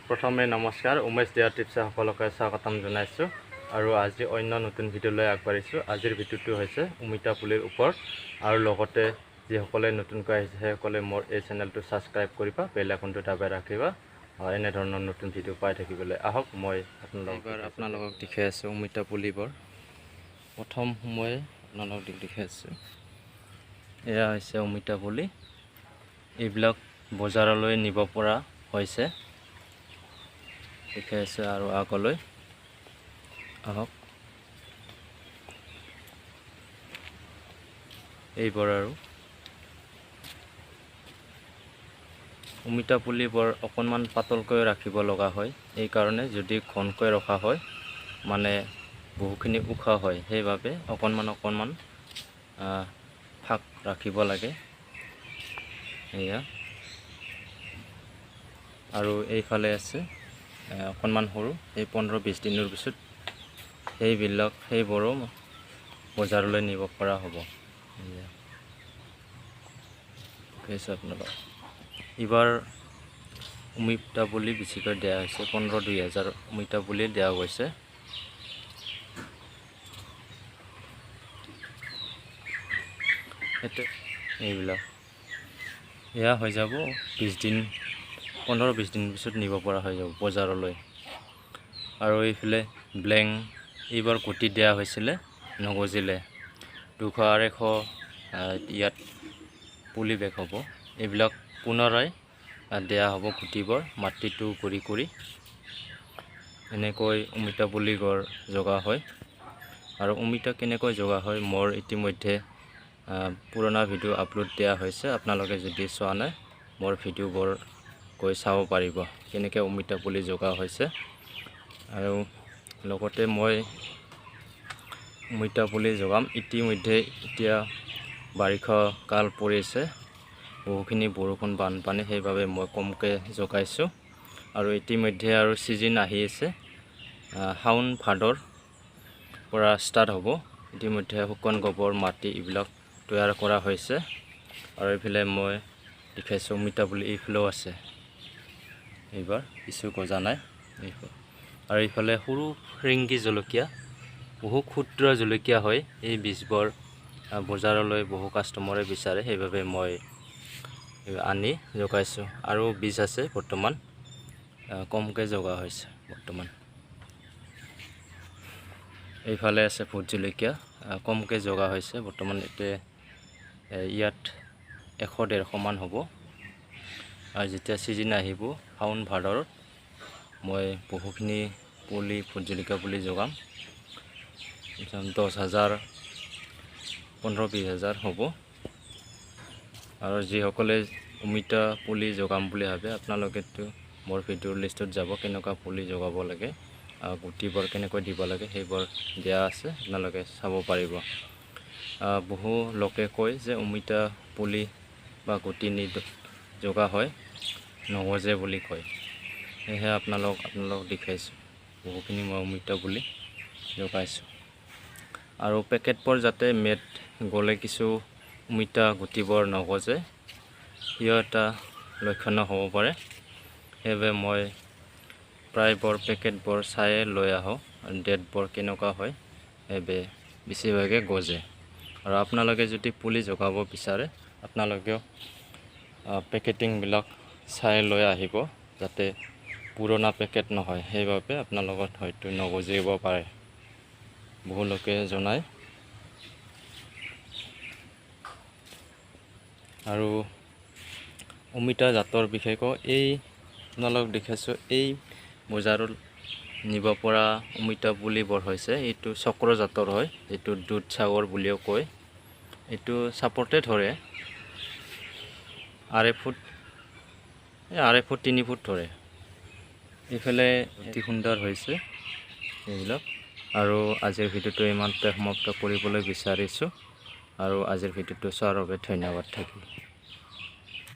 প্ৰথমে নমস্কাৰ, উমেশ দিয়া টিপছে সকলোকে স্বাগতম জনাইছোঁ আৰু আজি অন্য নতুন ভিডিঅ'লৈ আগবাঢ়িছোঁ। আজিৰ ভিডিঅ'টো হৈছে অমিতা পুলিৰ ওপৰত আৰু লগতে যিসকলে নতুনকৈ আহিছে সেইসকলে মোৰ এই চেনেলটো ছাবস্ক্ৰাইব কৰিবা, বেল আইকনটো দাবাই ৰাখিবা এনেধৰণৰ নতুন ভিডিঅ' পাই থাকিবলৈ। আহক মই আপোনালোকক দেখাই আছোঁ অমিতা পুলিবোৰ। প্ৰথম মই আপোনালোকক দেখাই আছোঁ, এয়া হৈছে অমিতা পুলি। এইবিলাক বজাৰলৈ নিব পৰা হৈছে, দেখাই আছোঁ। আৰু আগলৈ আহক, এইবোৰ আৰু অমিতা পুলিবোৰ অকণমান পাতলকৈ ৰাখিব লগা হয়, এইকাৰণে যদি ঘনকৈ ৰখা হয় মানে বহুখিনি ওখ হয়, সেইবাবে অকণমান অকণমান ফাঁক ৰাখিব লাগে। এয়া আৰু এইফালে আছে অকণমান সৰু, এই 15-20 দিনৰ পিছত সেইবোৰো বজাৰলৈ নিব পৰা হ'ব। আপোনালোক এইবাৰ অমিতা পুলি বেছিকৈ দিয়া হৈছে, 15-2 হাজাৰ অমিতা পুলি দিয়া গৈছে। এইবিলাক এয়া হৈ যাব 20 দিন, 15-20 দিন পিছত নিব পৰা হৈ যাব বজাৰলৈ। আৰু এইফালে ব্লেং এইবাৰ গুটি দিয়া হৈছিলে, নগজিলে। 200-250 ইয়াত পুলি বেগ হ'ব। এইবিলাক পুনৰাই দিয়া হ'ব গুটিবোৰ, মাটিটো কৰি কৰি এনেকৈ অমিতা পুলি গড় জগা হয়। আৰু অমিতা কেনেকৈ জগা হয় মোৰ ইতিমধ্যে পুৰণা ভিডিঅ' আপলোড দিয়া হৈছে, আপোনালোকে যদি চোৱা নাই মোৰ ভিডিঅ'বোৰ গৈ চাব পাৰিব কেনেকৈ অমিতা পুলি জগা হৈছে। আৰু লগতে মই অমিতা পুলি জগাম। ইতিমধ্যে এতিয়া বাৰিষা কাল পৰিছে, বহুখিনি বৰষুণ বানপানী, সেইবাবে মই কমকৈ জগাইছোঁ। আৰু ইতিমধ্যে আৰু ছিজন আহি আছে, শাওণ ভাদৰ পৰা ষ্টাৰ্ট হ'ব। ইতিমধ্যে শুকান গোবৰ মাটি এইবিলাক তৈয়াৰ কৰা হৈছে। আৰু এইফালে মই দেখাইছোঁ অমিতা পুলি এইফালেও আছে, এইবাৰ কিছু গজা নাই। আৰু এইফালে সৰু ফিৰিংগি জলকীয়া, বহু ক্ষুদ্ৰ জলকীয়া হয়। এই বীজবোৰ বজাৰলৈ বহু কাষ্টমাৰে বিচাৰে, সেইবাবে মই আনি জগাইছোঁ। আৰু বীজ আছে বৰ্তমান, কমকৈ জগা হৈছে বৰ্তমান। এইফালে আছে ভোট জলকীয়া, কমকৈ জগা হৈছে বৰ্তমান। এতিয়া ইয়াত 100-150মান হ'ব। আৰু যেতিয়া ছিজন আহিব শাওণ ভাদৰত মই বহুখিনি পুলি ভোট জলকীয়া পুলি জগাম। 10 হাজাৰ 15-20 হাজাৰ হ'ব। আৰু যিসকলে অমিতা পুলি জগাম বুলি ভাবে আপোনালোকেতো মোৰ ভিডিঅ'ৰ লিষ্টত যাব, কেনেকুৱা পুলি জগাব লাগে, গুটিবোৰ কেনেকৈ দিব লাগে সেইবোৰ দিয়া আছে, আপোনালোকে চাব পাৰিব। বহু লোকে কয় যে অমিতা পুলি বা গুটি নি জগা হয় নগজে বুলি কয়, সেয়েহে আপোনালোক দেখাইছোঁ বহুখিনি মই অমিতা পুলি জগাইছোঁ। আৰু পেকেটবোৰ যাতে মেদ গ'লে কিছু অমিতা গুটিবোৰ নগজে, সিও এটা লক্ষণ হ'ব পাৰে। সেইবাবে মই প্ৰায়বোৰ পেকেটবোৰ চায়ে লৈ আহোঁ, ডেটবোৰ কেনেকুৱা হয়, সেইবাবে বেছিভাগে গজে। আৰু আপোনালোকে যদি পুলি জগাব বিচাৰে আপোনালোকেও পেকেটিংবিলাক চাই লৈ আহিব, যাতে পুৰণা পেকেট নহয়, সেইবাবে আপোনালোকৰ হয়তো নগজিব পাৰে, বহু লোকে জনায়। আৰু অমিতা জাতৰ বিষয়ে কওঁ, এই আপোনালোক দেখাইছোঁ এই বজাৰত নিব পৰা অমিতা পুলিবোৰ হৈছে, এইটো চক্ৰ জাতৰ হয়, এইটো দুধ সাগৰ বুলিও কয়। এইটো চাপৰতে ধৰে, 2.5 ফুট, 2.5 ফুট 3 ফুট ধৰে। এইফালে অতি সুন্দৰ হৈছে এইবিলাক। আৰু আজিৰ ভিডিঅ'টো ইমানতে সমাপ্ত কৰিবলৈ বিচাৰিছোঁ। আৰু আজিৰ ভিডিঅ'টো চোৱাৰ বাবে ধন্যবাদ থাকিল।